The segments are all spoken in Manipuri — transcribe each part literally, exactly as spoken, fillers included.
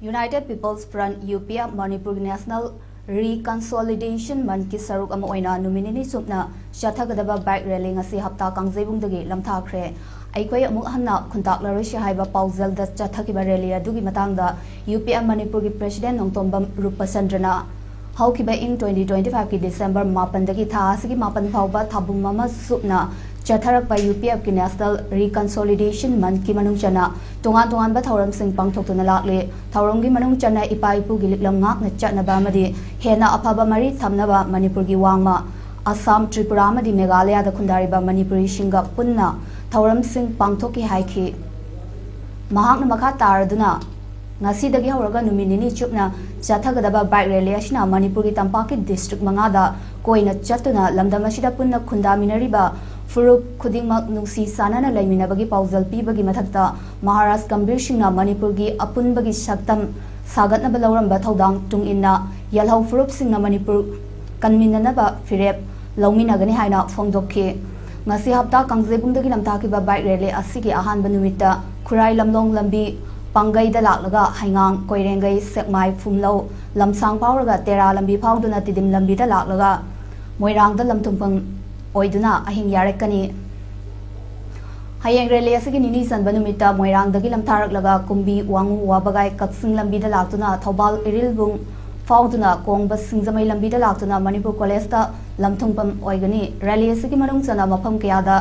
United People's Front, U P F, ꯃꯅꯤꯄꯨꯔꯒꯤ National Reconciliation Monthꯀꯤ ꯁꯔꯨꯛ ꯑꯃ ꯑꯣꯏꯅ ꯅꯨꯃꯤꯠ ꯅꯤꯅꯤ ꯆꯨꯞꯅ ꯆꯠꯊꯒꯗꯕ bike rally ꯉꯁꯤ ꯍꯞꯇꯥ ꯀꯥꯡꯖꯩꯕꯨꯡꯗꯒꯤ ꯂꯝꯊꯥꯈ꯭ꯔꯦ꯫ ꯑꯩꯈꯣꯏ ꯑꯃꯨꯛ ꯍꯟꯅ ꯈꯨꯟꯇꯥꯛꯂꯔꯣꯏꯁꯤ ꯍꯥꯏꯕ ꯄꯥꯎꯖꯦꯜꯗ ꯆꯠꯊꯈꯤꯕ rally ꯑꯗꯨꯒꯤ ꯃꯇꯥꯡꯗ U P F ꯃꯅꯤꯄꯨꯔꯒꯤ President ꯅꯣꯡꯊꯣꯝꯕꯝ ꯔꯨꯄꯆꯟꯗ꯭ꯔꯅ ꯍꯧꯈꯤꯕ ꯏꯪ twenty twenty-fiveꯀꯤ December ꯃꯥꯄꯟꯗꯒꯤ ꯊꯥ ꯑꯁꯤꯒꯤ ꯃꯥꯄꯟ ꯐꯥꯎꯕ ꯊꯥꯕꯨꯝ ꯑꯃ ꯆꯨꯞꯅ ꯆꯠꯊꯔꯛꯄ U P Fꯀꯤ National Reconciliation Monthꯀꯤ ꯃꯅꯨꯡ ꯆꯟꯅ ꯇꯣꯉꯥꯟ ꯇꯣꯉꯥꯟꯕ ꯊꯧꯔꯝꯁꯤꯡ ꯄꯥꯡꯊꯣꯛꯇꯨꯅ ꯂꯥꯛꯂꯤ꯫ ꯊꯧꯔꯝꯒꯤ ꯃꯅꯨꯡ ꯆꯟꯅ ꯏꯄꯥ ꯏꯄꯨꯒꯤ ꯂꯤꯛꯂꯝ ꯉꯥꯛꯅ ꯆꯠꯅꯕ ꯑꯃꯗꯤ ꯍꯦꯟꯅ ꯑꯐꯕ ꯃꯔꯤ ꯊꯝꯅꯕ ꯃꯅꯤꯄꯨꯔꯒꯤ ꯋꯥꯡꯃ, ꯑꯁꯥꯝ, ꯇ꯭ꯔꯤꯄꯨꯔꯥ ꯑꯃꯗꯤ ꯃꯦꯘꯥꯂꯌꯥꯗ ꯈꯨꯟꯗꯥꯔꯤꯕ ꯃꯅꯤꯄꯨꯔꯤꯁꯤꯡꯒ ꯄꯨꯟꯅ ꯊꯧꯔꯝꯁꯤꯡ ꯄꯥꯡꯊꯣꯛꯈꯤ ꯍꯥꯏꯈꯤ꯫ ꯃꯍꯥꯛꯅ ꯃꯈꯥ ꯇꯥꯔꯗꯨꯅ, ꯉꯁꯤꯗꯒꯤ ꯍꯧꯔꯒ ꯅꯨꯃꯤꯠ ꯅꯤꯅꯤ ꯆꯨꯞꯅ ꯆꯠꯊꯒꯗꯕ bike rally ꯑꯁꯤꯅ ꯃꯅꯤꯄꯨꯔꯒꯤ ꯇꯝꯄꯥꯛꯀꯤ district ꯃꯉꯥꯗ ꯀꯣꯏꯅ ꯆꯠꯇꯨꯅ ꯂꯝꯗꯝ ꯑꯁꯤꯗ ꯄꯨꯟꯅ ꯈꯨꯟꯗꯥꯃꯤꯟꯅꯔꯤꯕ ꯐꯨꯔꯨꯞ ꯈꯨꯗꯤꯡꯃꯛ ꯅꯨꯡꯁꯤ ꯆꯥꯟꯅꯅ ꯂꯩꯃꯤꯟꯅꯕꯒꯤ ꯄꯥꯎꯖꯦꯜ ꯄꯤꯕꯒꯤ ꯃꯊꯛꯇ ꯃꯍꯥꯔꯥꯖ ꯒꯝꯚꯤꯔ ꯁꯤꯡꯅ ꯃꯅꯤꯄꯨꯔꯒꯤ ꯑꯄꯨꯟꯕꯒꯤ ꯁꯛꯇꯝ ꯁꯥꯒꯠꯅꯕ ꯂꯧꯔꯝꯕ ꯊꯧꯗꯥꯡ ꯇꯨꯡ ꯏꯟꯅ ꯌꯦꯜꯍꯧ ꯐꯨꯔꯨꯞꯁꯤꯡꯅ ꯃꯅꯤꯄꯨꯔ ꯀꯟꯃꯤꯟꯅꯅꯕ ꯐꯤꯔꯦꯞ ꯂꯧꯃꯤꯟꯅꯒꯅꯤ ꯍꯥꯏꯅ ꯐꯣꯡꯗꯣꯛꯈꯤ꯫ ꯉꯁꯤ ꯍꯞꯇꯥ ꯀꯥꯡꯖꯩꯕꯨꯡꯗꯒꯤ ꯂꯝꯊꯥꯈꯤꯕ bike rally ꯑꯁꯤꯒꯤ ꯑꯍꯥꯟꯕ ꯅꯨꯃꯤꯠꯇ ꯈꯨꯔꯥꯏ ꯂꯝꯂꯣꯡ ꯂꯝꯕꯤ ꯄꯥꯡꯒꯩꯗ ꯂꯥꯛꯂꯒ ꯍꯩꯉꯥꯡ, ꯀꯣꯏꯔꯦꯡꯒꯩ, ꯁꯦꯛꯃꯥꯏ, ꯐꯨꯝꯂꯧ, ꯂꯝꯁꯥꯡ ꯐꯥꯎꯔꯒ ꯇꯦꯔꯥ ꯂꯝꯕꯤ ꯐꯥꯎꯗꯨꯅ ꯇꯤꯗꯤꯝ ꯂꯝꯕꯤꯗ ꯂꯥꯛꯂꯒ ꯃꯣꯏꯔꯥꯡꯗ ꯂꯝꯊꯨꯡꯐꯝ ꯑꯣꯏꯗꯨꯅ ꯑꯍꯤꯡ ꯌꯥꯔꯛꯀꯅꯤ꯫ ꯍꯌꯦꯡ rally ꯑꯁꯤꯒꯤ ꯅꯤꯅꯤ ꯆꯟꯕ ꯅꯨꯃꯤꯠꯇ ꯃꯣꯏꯔꯥꯡꯗꯒꯤ ꯂꯝꯊꯥꯔꯛꯂꯒ ꯀꯨꯝꯕꯤ, ꯋꯥꯉꯨ, ꯋꯥꯕꯒꯥꯏ, ꯀꯛꯆꯤꯡ ꯂꯝꯕꯤꯗ ꯂꯥꯛꯇꯨꯅ ꯊꯧꯕꯥꯜ ꯏꯔꯤꯜꯕꯨꯡ ꯐꯥꯎꯗꯨꯅ ꯀꯣꯡꯕ ꯁꯤꯡꯖꯃꯩ ꯂꯝꯕꯤꯗ ꯂꯥꯛꯇꯨꯅ ꯃꯅꯤꯄꯨꯔ ꯀꯣꯂꯦꯖꯇ ꯂꯝꯊꯨꯡꯐꯝ ꯑꯣꯏꯒꯅꯤ꯫ Rally ꯑꯁꯤꯒꯤ ꯃꯅꯨꯡ ꯆꯟꯅ ꯃꯐꯝ ꯀꯌꯥꯗ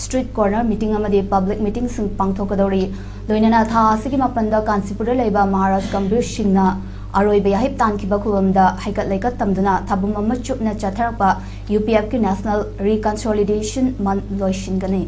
street corner meeting ꯑꯃꯗꯤ public meetingꯁꯤꯡ ꯄꯥꯡꯊꯣꯛꯀꯗꯧꯔꯤ꯫ ꯂꯣꯏꯅꯅ ꯊꯥ ꯑꯁꯤꯒꯤ ꯃꯥꯄꯟꯗ ꯀꯥꯟꯆꯤꯄꯨꯔꯗ ꯂꯩꯕ ꯃꯍꯥꯔꯥꯖ ꯒꯝꯚꯤꯔ ꯁꯤꯡꯅ ꯑꯔꯣꯏꯕ ꯌꯥꯍꯤꯞ ꯇꯥꯟꯈꯤꯕ ꯈꯨꯕꯝꯗ ꯍꯩꯀꯠ ꯂꯩꯀꯠ ꯇꯝꯗꯨꯅ ꯊꯥꯕꯨꯝ ꯑꯃ ꯆꯨꯞꯅ ꯆꯠꯊꯔꯛꯄ U P Fꯀꯤ National Reconciliation Month ꯂꯣꯏꯁꯤꯟꯒꯅꯤ꯫